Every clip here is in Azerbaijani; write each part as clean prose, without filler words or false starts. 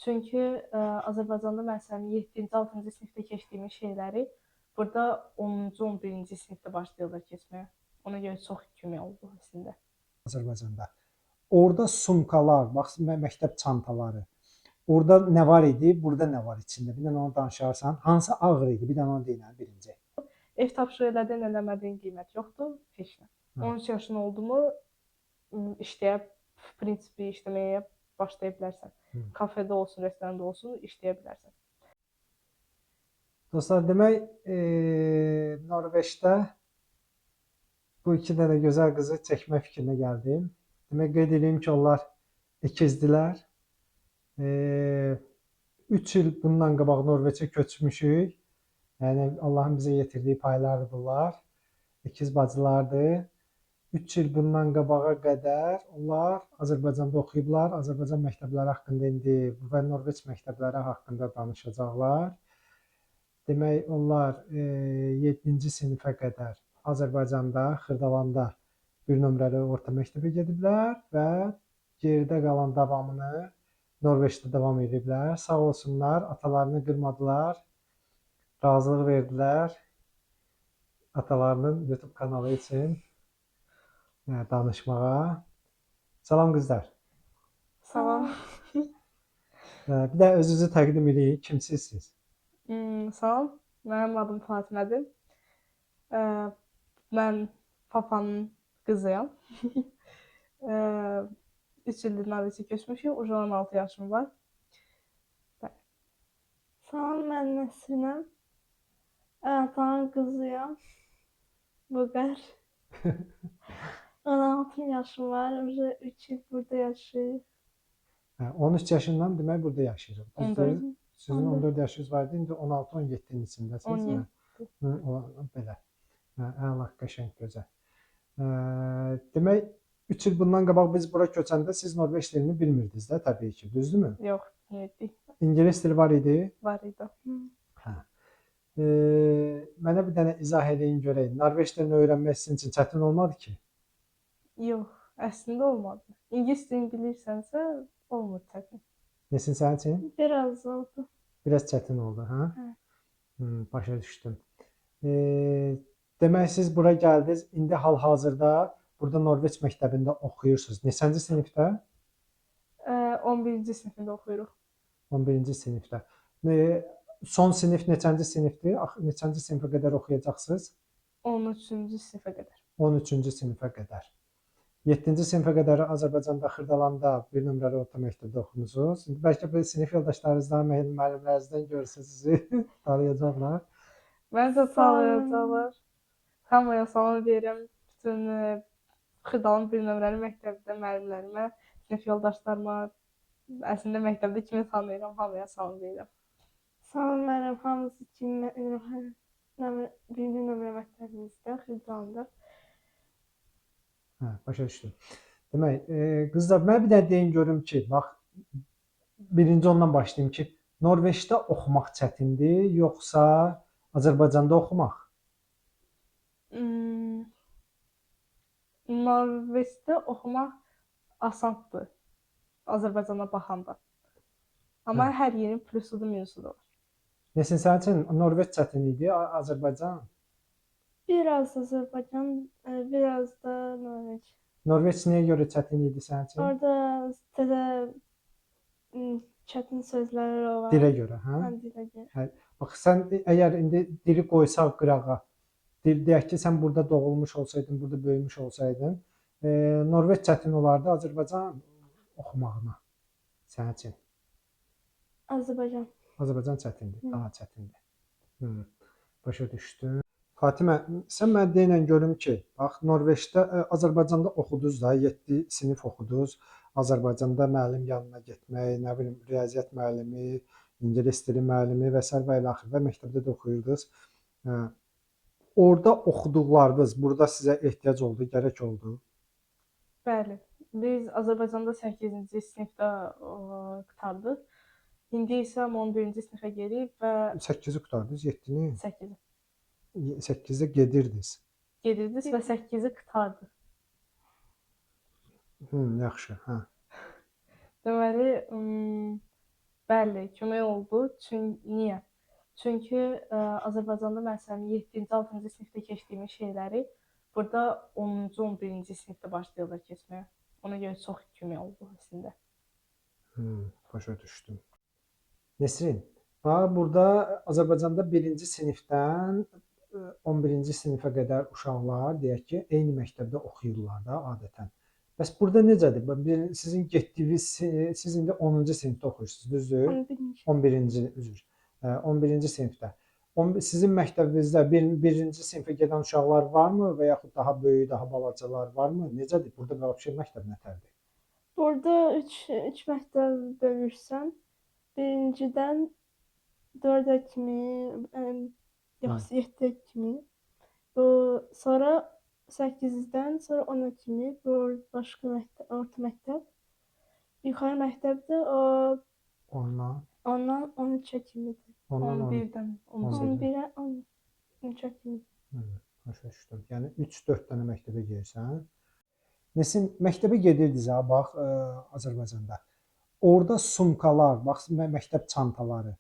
Çünki Azərbaycanda məsələn 7-ci, 6-cı sinifdə keçdiyimiz şeyləri burada 10-cu, 11-ci sinifdə başlayırlar keçməyə. Ona görə çox kömək oldu əslində. Azərbaycanda. Orada sumkalar, bax məktəb çantaları. Orada nə var idi, burada nə var içində? Bir dənə onu danışarsan. Hansı ağır idi? Bir dənə onu deyin birinci. Ev tapşırığı elədin, eləmədin qiymət yoxdur, heç nə. Hə. 13 yaşın oldu mu, işləyə, prinsipi işləməyə başlaya bilərsən. Hı. Kafedə olsun, restoranda olsun, işləyə bilərsən. Dostlar, demək, Norveçdə bu iki dənə gözəl qızı çəkmə fikrinə gəldim. Demək, qeyd edeyim ki, onlar ikizdilər. 3 il bundan qabaq Norveçə köçmüşük. Yəni Allahın bizə yetirdiyi paylardır bunlar. İkiz bacılardır. 3 il bundan qabağa qədər onlar Azərbaycanda oxuyublar. Azərbaycan məktəbləri haqqında indi və Norveç məktəbləri haqqında danışacaqlar. Demək, onlar 7-ci sinifə qədər Azərbaycanda, Xırdalanda bir nömrəli orta məktəbə gediblər və geridə qalan davamını Norveçdə davam ediblər. Sağ olsunlar, atalarını qırmadılar, razılıq verdilər atalarının YouTube kanalı üçün danışmağa. Salam qızlar. Salam. Bir də özünüzü təqdim eləyin. Kimsiniz? Salam. Mənim adım Fatimədir. Mən papanın qızıyam. 3 ildir Norveçə köçmüşük. Uca 16 yaşım var. Salam, mən Nəsrinəm. Atanın qızıyam. Bu qədər. 16 yaşım var. Uca 3 il burada yaşayırıq. Hə, 13 yaşından demək burada yaşayırıq. Düzdür? 14. Sizin 14. 14 yaşınız var idi, indi 16-17-nin içindəsiniz. 17. Hı, belə. Hə, əla, qəşəng, gözəl. Demək, 3 il bundan qabaq biz bura köçəndə siz Norveç dilini bilmirdiniz də təbii ki, düzdürmü? Yox, bilmirdik. İngilis dili var idi. Var idi. Hə. Mənə bir dənə izah eləyin görək. Norveç dilini öyrənmək sizin üçün çətin olmadı ki? Yox, əslində olmadı. İngilis dilini bilirsənsə, olmur çətin. Nesin sənin üçün? Biraz oldu. Biraz çətin oldu, hə? Hə. Başa düşdüm. Demək siz bura gəldiniz. İndi hal-hazırda burada Norveç məktəbində oxuyursunuz. Neçənci sinifdə? 11-ci sinifində oxuyuruq. 11-ci sinifdə. Son sinif neçənci sinifdir? Neçənci sinifə qədər oxuyacaqsınız? 13-cü sinifə qədər. 13-cü sinifə qədər. 7-ci sinifə qədər Azərbaycanda, Xırdalanda bir nömrəli orta məktəbdə oxumusunuz. İndi bəlkə bir sinif yoldaşlarınızdan, müəllimlərinizdən görsə sizi tanıyacaqlar. Məni də tanıyacaqlar. Hamıya salam verirəm. Bütün Xırdalan bir nömrəli məktəbdə müəllimlərimə, sinif yoldaşlarıma, əslində məktəbdə kimi tanıyıram, hamıya salam verirəm. Salam verirəm hamısı kimi birinci nömrə məktəbimizdə, Xırdalanda. Hə, başa düşdüm. Demək, qızlar, mənə bir dənə deyin görüm ki, bax, birinci ondan başlayım ki, Norveçdə oxumaq çətindir, yoxsa Azərbaycanda oxumaq? Norveçdə oxumaq asandır Azərbaycana baxanda. Amma Hə. hər yerin plusu da, minusu da var. Nesin sənin üçün Norveç çətin idi, Azərbaycan? Biraz Azərbaycan, biraz da Norveç. Norveç niyə görə çətin idi sənin üçün? Orada təzə çətin sözlər var. Dilə görə, hə? Hə, dilə görə. Bax, sən əgər indi dili qoysaq qırağa, deyək ki, sən burada doğulmuş olsaydın, burada böyümüş olsaydın, Norveç çətin olardı Azərbaycan oxumağına sənin üçün. Azərbaycan. Azərbaycan çətindir, Hı. daha çətindir. Başa düşdüm. Fatimə, sən mənə deyinlə görüm ki, bax Norveçdə, Azərbaycanda oxudunuz da, 7 sinif oxudunuz. Azərbaycanda müəllim yanına getmək, nə bilim, riyaziyyat müəllimi, ingilis dili müəllimi və sair və ilaxır və məktəbdə də oxuyurdunuz. Orada oxuduqlarınız burada sizə ehtiyac oldu, gərək oldu? Bəli. Biz Azərbaycanda 8-ci sinifdə qurtardıq. İndi isə 11-ci sinifə gedirik və 8-i qurtardınız, 7-ni? 8-i. 8-də gedirdiniz. Gedirdiniz və 8-i qurtardıq. Yaxşı, hə. Deməli, Bəli, kömək oldu. Çünki niyə? Çünki Azərbaycanda məsələn 7-ci, 6-cı sinifdə keçdiyimiz şeyləri burada 10-cu, 11-ci sinifdə başlayırlar keçməyə. Ona görə çox kömək oldu əslində. Başa düşdüm. Nesrin, bax burada Azərbaycanda 1-ci sinifdən 11-ci sinifə qədər uşaqlar deyək ki, eyni məktəbdə oxuyurlar da adətən. Bəs burada necədir? Sizin getdiyiniz, siz indi 10-cu sinifdə oxuyursunuz, düzdür? 11-ci. 11-ci, üzr. 11-ci sinifdə. Sizin məktəbinizdə birinci sinifə gedən uşaqlar varmı və yaxud daha böyük, daha balacalar varmı? Necədir? Burada vəbşə məktəb nətərdir? Burada 3 məktəb bölürsən. Birincidən 4-ə kimi, yox, 7-yə kimi. Bu sonra 8-dən sonra 10-a kimi bu başqa məktəb, orta məktəb. Yuxarı məktəbdə o Ondan, ondan 13-ə kimidir. ondan 10. 11-dən 13-ə. 11-ə 13-ə kimi. Başa düşdüm. Yəni 3-4 dənə məktəbə gedirsən. Nesin, məktəbə gedirdiniz ha, bax, Azərbaycanda. Orada sumkalar, bax, məktəb çantaları.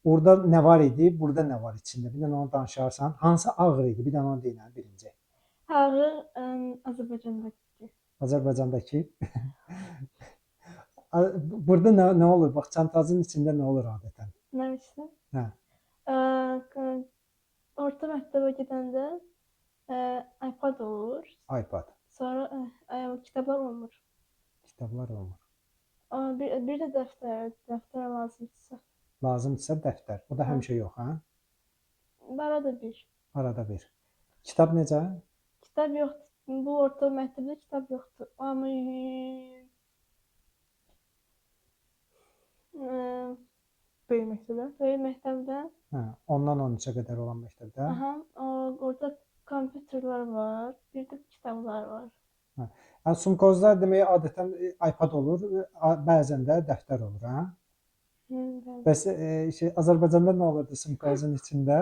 Orada nə var idi, burada nə var içində? Bir dənə onu danışarsan. Hansı ağır idi? Bir dənə onu deyin birinci. Ağır Azərbaycandakı. Azərbaycandakı. Burada nə olur? Bax, çantanızın içində nə olur adətən? Nə bilirsən? Hə. Orta məktəbə gedəndə iPad olur. iPad. Sonra kitablar olmur. Kitablar olmur. Bir də dəftər lazımdırsa. Lazımdırsa dəftər. O da Hə. həmişə yox, hə? Arada bir. Arada bir. Kitab necə? Kitab yoxdur. Bu orta məktəbdə kitab yoxdur. Amma Böyük məktəbdə. böyük məktəbdə, Hə, ondan 13-ə qədər olan məktəbdə. aha, orada kompüterlər var, bir də kitablar var. Hə. Yəni sumkozlar demək adətən iPad olur, bəzən də dəftər olur, hə? Bəli. Bəs Azərbaycanda nə olurdu sumkozun içində?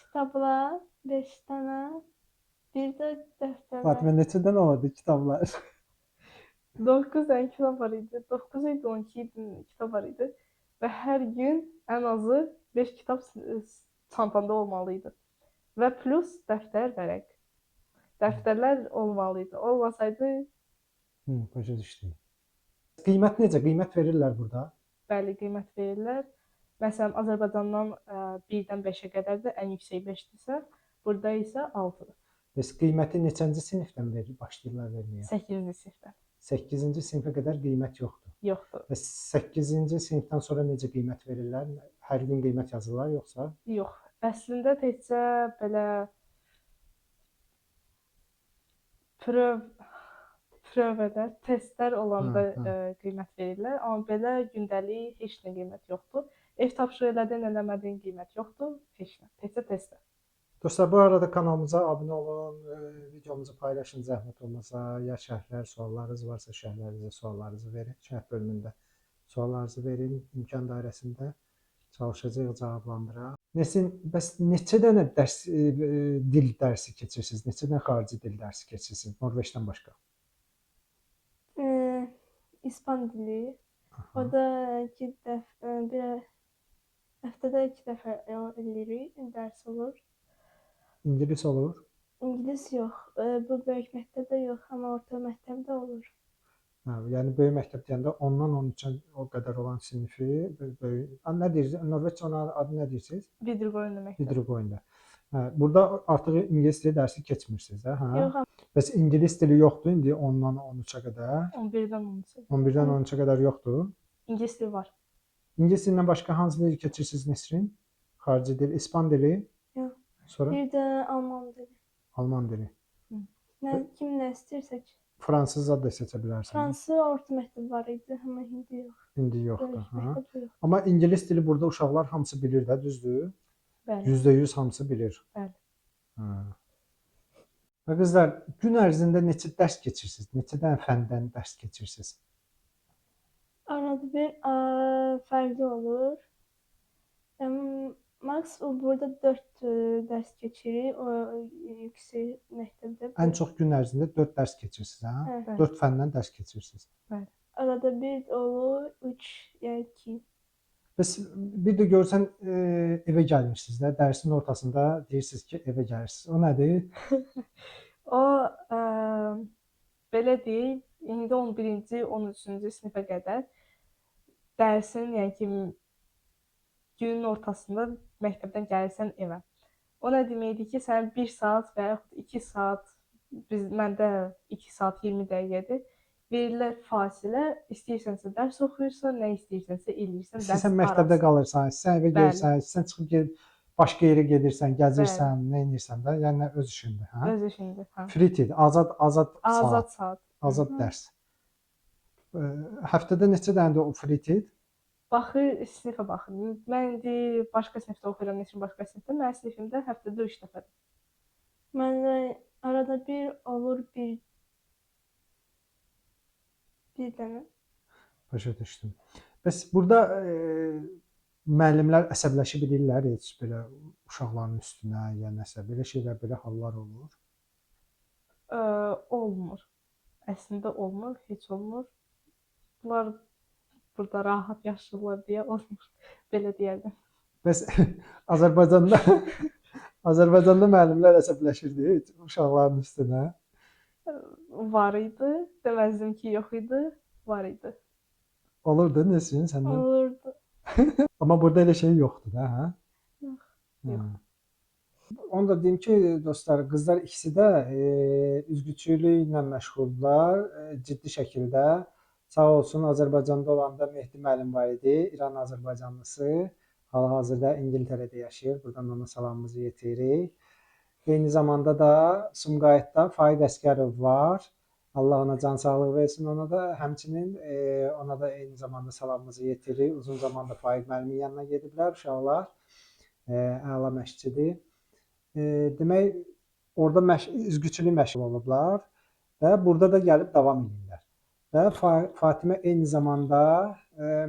Kitablar 5 dənə, bir də dəftərlər. Fatimə, neçə dənə olurdu kitablar? 9 dənə kitab var idi. 9 idi, 12 idi kitab var idi və hər gün ən azı 5 kitab çantanda olmalı idi. Və plus dəftər, vərəq. Dəftərlər olmalı idi. Olmasaydı, Başa düşdüm. Qiymət necə? Qiymət verirlər burada? Bəli, qiymət verirlər. Məsələn, Azərbaycandan 1-dən 5-ə qədər də ən yüksək 5-dirsə, burada isə 6-dır. Bəs qiyməti neçənci sinifdən başlayırlar verməyə? 8-ci sinifdən. 8-ci sinifə qədər qiymət yoxdur. Yoxdur. Bəs 8-ci sinifdən sonra necə qiymət verirlər? Hər gün qiymət yazırlar yoxsa? Yox. Əslində təkcə belə prövələr, testlər olanda qiymət verirlər, amma belə gündəlik heç nə qiymət yoxdur. Ev tapşırığı elədin, eləmədin qiymət yoxdur, heç nə. Təkcə testlər. Dostlar, bu arada kanalımıza abunə olun, videomuzu paylaşın zəhmət olmasa, ya şərhlər, suallarınız varsa şərhlərinizə suallarınızı verin, şərh bölümündə suallarınızı verin, imkan dairəsində çalışacağıq cavablandıraq. Nesin, bəs neçə dənə dərs, dil dərsi keçirsiniz? Neçə dənə xarici dil dərsi keçirsiniz Norveçdən başqa? İspan dili. O da iki dəfə, bir həftədə 2 dəfə eləyirik, dərs olur. İngilis olur? İngilis yox. Bu böyük məktəbdə yox, amma orta məktəbdə olur. Hə, yəni böyük məktəb deyəndə ondan 13-ə o qədər olan sinifi böyük. Nə deyirsiniz? Norveçcə ona adı nə deyirsiniz? Videregoende məktəb. Videregoende. Hə, burada artıq ingilis dili dərsi keçmirsiniz də, hə? Yox. Bəs ingilis dili yoxdur indi 10-dan 13-ə qədər? 11-dən 13-ə. 11-dən 13-ə qədər yoxdur. İngilis dili var. İngilis dilindən başqa hansı dil keçirsiniz Nesrin? Xarici dil, İspan dili? Yox. Sonra? Bir də alman dili. Alman dili. Kim nə istəyirsə ki. Fransızca da seçə bilərsən. Fransız orta məktəb var idi, amma indi yox. İndi yoxdur, Böyük hə? məktəbdə yox. Amma ingilis dili burada uşaqlar hamısı bilir də, düzdür? Bəli. %100 hamısı bilir. Bəli. Hə. Və qızlar, gün ərzində neçə dərs keçirsiniz? Neçə dənə fəndən dərs keçirsiniz? Arada bir fərqli olur. Max o burada 4 dərs keçirik, o yüksək məktəbdə. Ən çox gün ərzində 4 dərs keçirsiniz, hə? Hə. Bəli. 4 fəndən dərs keçirsiniz. Bəli. Arada bir olur 3 ya 2. Bəs bir də görsən evə gəlirsiniz də, dərsin ortasında deyirsiniz ki, evə gəlirsiniz. O nədir? O belə deyək, indi 11-ci, 13-cü sinifə qədər dərsin, yəni ki, günün ortasında məktəbdən gəlirsən evə. O nə deməkdir ki, sənin 1 saat və yaxud 2 saat, məndə 2 saat 20 dəqiqədir. Verilən fasilə, istəyirsənsə dərs oxuyursan, nə istəyirsənsə eləyirsən, dərs İstəsən məktəbdə arası. qalırsan, istəsən evə gəlirsən, istəsən çıxıb gedib başqa yerə gedirsən, gəzirsən, nə edirsən də, yəni öz işindir, hə? Öz işindir, hə. Free azad azad saat, Azad saat. Azad dərs. Həftədə neçə dənədir o free? Baxır, sinifə baxır. Mən indi başqa sinifdə oxuyuram, Nesrin başqa sinifdə. Mənim sinifimdə həftədə 3 dəfədir. Məndə arada bir olur bir dənə. Başa düşdüm. Bəs burada müəllimlər əsəbləşib bilirlər heç belə uşaqların üstünə ya nəsə belə şeylər, belə hallar olur? Olmur. Əslində olmur, heç olmur. Bunlar burada rahat yaşayırlar deyə olmur. Belə deyərdim. Bəs Azərbaycanda Azərbaycanda müəllimlər əsəbləşirdi heç uşaqların üstünə? Var idi. Deməzdim ki, yox idi. Var idi. Olurdu Nesrin səndən? Olurdu. Amma burada elə şey yoxdur da, hə? Yox. Yox. Onu da deyim ki, dostlar, qızlar ikisi də üzgüçülüklə məşğuldurlar, ciddi şəkildə. Sağ olsun, Azərbaycanda olanda Mehdi müəllim var idi, İran Azərbaycanlısı. Hal-hazırda İngiltərədə yaşayır. Buradan ona salamımızı yetiririk. Eyni zamanda da Sumqayıtda Faiq Əsgərov var. Allah ona can sağlığı versin, ona da həmçinin ona da eyni zamanda salamımızı yetiririk. Uzun zamandır Faiq müəllimin yanına gediblər uşaqlar. Əla məşqçidir. Demək, orada üzgüçülük məşğul olublar və burada da gəlib davam edirlər. Və Fatimə eyni zamanda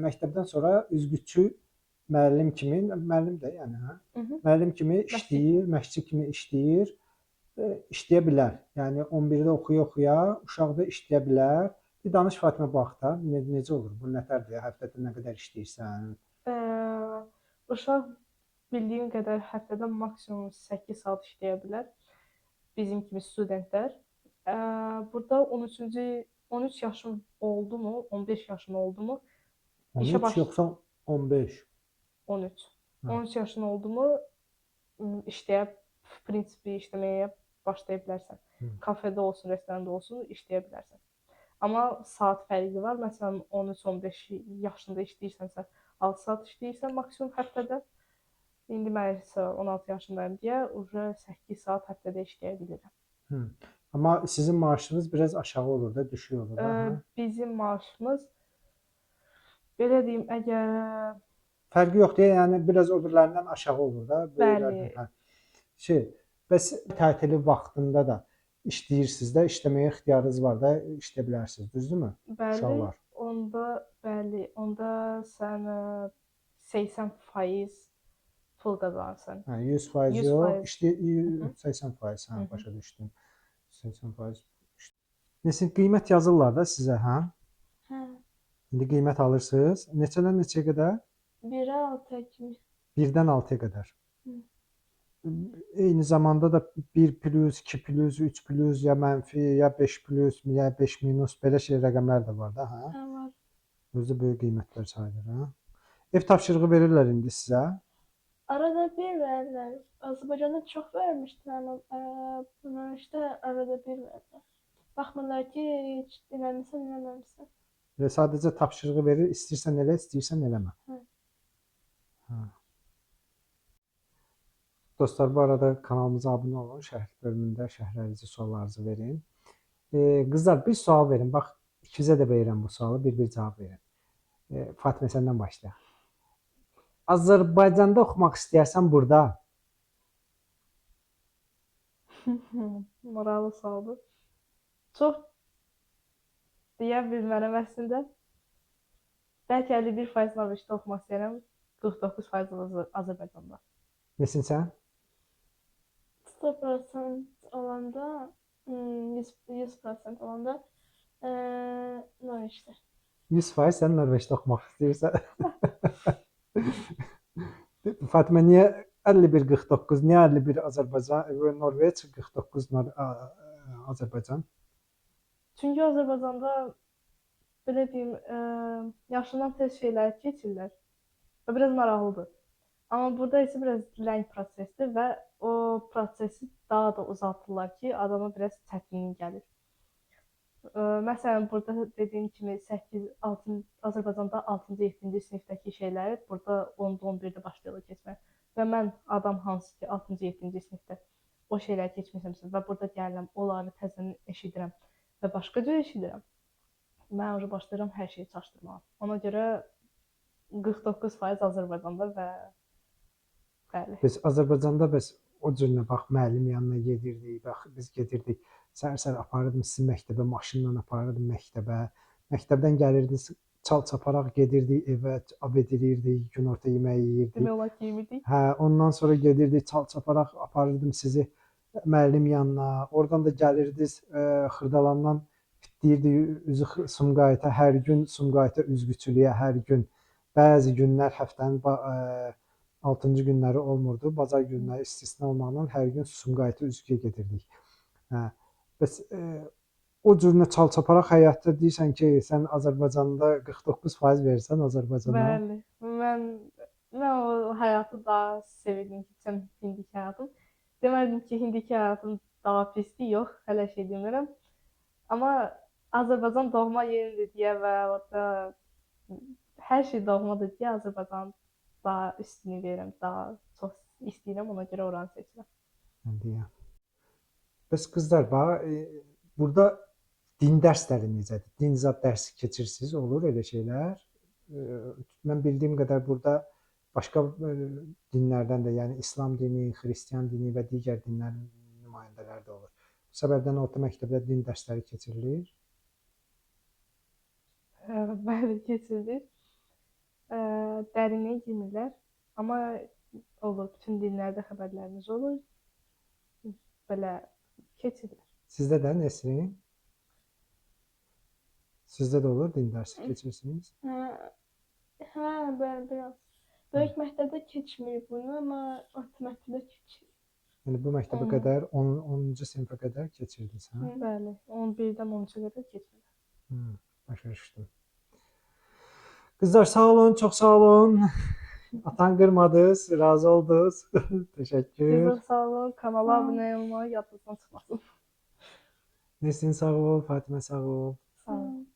məktəbdən sonra üzgüçü müəllim kimi, müəllim də yəni, hə? Müəllim kimi işləyir, məşqçi kimi işləyir, işləyə bilər. Yəni 11-də oxuya-oxuya uşaq da işləyə bilər. Bir danış Fatimə bu haqda, necə olur? Bu nətərdir? Həftədə nə qədər işləyirsən? Uşaq bildiyim qədər həftədə maksimum 8 saat işləyə bilər. Bizim kimi studentlər. Burada 13 yaşım oldu mu, 15 yaşım oldu mu? 13 yoxsa 15? 13. 13 yaşın oldu mu, işləyə, prinsipi işləməyə başlaya bilərsən. Kafedə olsun, restoranda olsun, işləyə bilərsən. Amma saat fərqi var. Məsələn, 13-15 yaşında işləyirsənsə, 6 saat işləyirsən maksimum həftədə. İndi mən isə 16 yaşındayım deyə, uca 8 saat həftədə işləyə bilirəm. Amma sizin maaşınız biraz aşağı olur da, düşük olur da? Bizim maaşımız, belə deyim, əgər... Fərqi yoxdur, yəni biraz o birilərindən aşağı olur da. Bəli. Hə. Bəs tətili vaxtında da işləyirsiniz də, işləməyə ixtiyarınız var da, işləyə bilərsiniz, düzdürmü? Bəli, uşaqlar. Onda sən 80% pul qazanırsan. Hə, 100% yox, 80%, hə, başa düşdüm. 80%. Nesin, qiymət yazırlar da sizə, hə? Hə. İndi qiymət alırsınız. Neçədən neçəyə qədər? 1-ə 6-ya kimi. 1-dən 6-ya qədər. Eyni zamanda da 1 plus, 2 plus, 3 plus, ya mənfi, ya 5 plus, ya 5 minus, belə şey rəqəmlər də var da, hə? Hə, var. Özü böyük qiymətlər sayılır, hə? Ev tapşırığı verirlər indi sizə? Arada bir verirlər. Azərbaycanda çox vermişdilər, amma Norveçdə arada bir verirlər. Baxmırlar ki, heç eləmisən, eləməmisən. Və sadəcə tapşırığı verir, istəyirsən elə, istəyirsən eləmə. Hə. Hə. Dostlar, bu arada kanalımıza abunə olun, şərh bölümündə şərhlərinizi, suallarınızı verin. Qızlar, bir sual verin. Bax, ikizə də verirəm bu sualı, bir-bir cavab verin. Fatimə, səndən başlayaq. Azərbaycanda oxumaq istəyərsən burada? Maraqlı sualdır. Çox deyə bilmərəm əslində. Bəlkə 51% Norveçdə oxumaq istəyirəm, 49% Azərbaycanda. Nesin sən? 100% olanda, 100% olanda Norveçdə. 100% sən Norveçdə oxumaq istəyirsən. Fatimə niyə 51-49? Niyə 51 Azərbaycan, Norveç 49 Azərbaycan? Çünki Azərbaycanda belə deyim, yaşından tez şeylər keçirlər və biraz maraqlıdır. Amma burada isə biraz ləng prosesdir və o prosesi daha da uzatdırlar ki, adama biraz çətinlik gəlir. Məsələn, burada dediyim kimi 8, 6, Azərbaycanda 6-cı, 7-ci sinifdəki şeyləri burada 10-da, 11-də başlayırlar keçməyə. Və mən adam hansı ki 6-cı, 7-ci sinifdə o şeyləri keçmişəmsə və burada gəlirəm, onları təzədən eşidirəm və başqa cür eşidirəm. Mən уже başlayıram hər şeyi çaşdırmağa. Ona görə 49% Azərbaycanda və bəli. Biz Azərbaycanda bəs o cür bax müəllim yanına gedirdik, bax biz gedirdik. Səhər-səhər aparırdım sizi məktəbə, maşınla aparırdım məktəbə. Məktəbdən gəlirdiniz, çal çaparaq gedirdik evə, obed eləyirdik, günorta yeməyi yeyirdik. Demək olar ki, yemirdik. Hə, ondan sonra gedirdik, çal çaparaq aparırdım sizi müəllim yanına. Oradan da gəlirdiniz, Xırdalandan fitləyirdik üzü Sumqayıta, hər gün Sumqayıta üzgüçülüyə, hər gün. Bəzi günlər həftənin 6-cı günləri olmurdu. Bazar günləri istisna olmaqla hər gün Sumqayıta üzgüyə gedirdik. Hə. Bəs o cürünə çal çaparaq həyatda deyirsən ki, sən Azərbaycanda 49% verirsən Azərbaycana. Bəli. Mən o həyatı daha sevirdim ki, sən indiki həyatım. Demədim ki, indiki həyatım daha pisdir, yox, hələ şey demirəm. Amma Azərbaycan doğma yeridir deyə və orada hər şey doğmadır deyə Azərbaycan daha üstünü verirəm, daha çox istəyirəm, ona görə oranı seçirəm. Deyə. Bəs qızlar, bax, burada din dərsləri necədir? Din zat dərsi keçirsiniz, olur elə şeylər? Mən bildiyim qədər burada başqa dinlərdən də, yəni İslam dini, Xristian dini və digər dinlərin nümayəndələri də olur. Bu səbəbdən orta məktəbdə din dərsləri keçirilir. Bəli, keçirilir. Dərinliyə girmirlər, amma olur, bütün dinlərdə xəbərlərimiz olur. Belə keçirilir. Sizdə də Nesrin? Sizdə də olur din dərsi keçirsiniz? Hə, bəli, biraz. Böyük məktəbdə keçmir bunu, amma orta məktəbdə keçir. Yəni bu məktəbə qədər 10-cu sinifə qədər keçirdiniz, hə? Bəli, 11-dən 13-ə qədər keçirilir. Başa düşdüm. Qızlar sağ olun, çox sağ olun. Atan qırmadınız, razı oldunuz. Təşəkkür. Sizə sağ olun, kanala abunə olmağı yadınızdan çıxmasın. Nesrin sağ ol, Fatimə sağ ol. Sağ olun.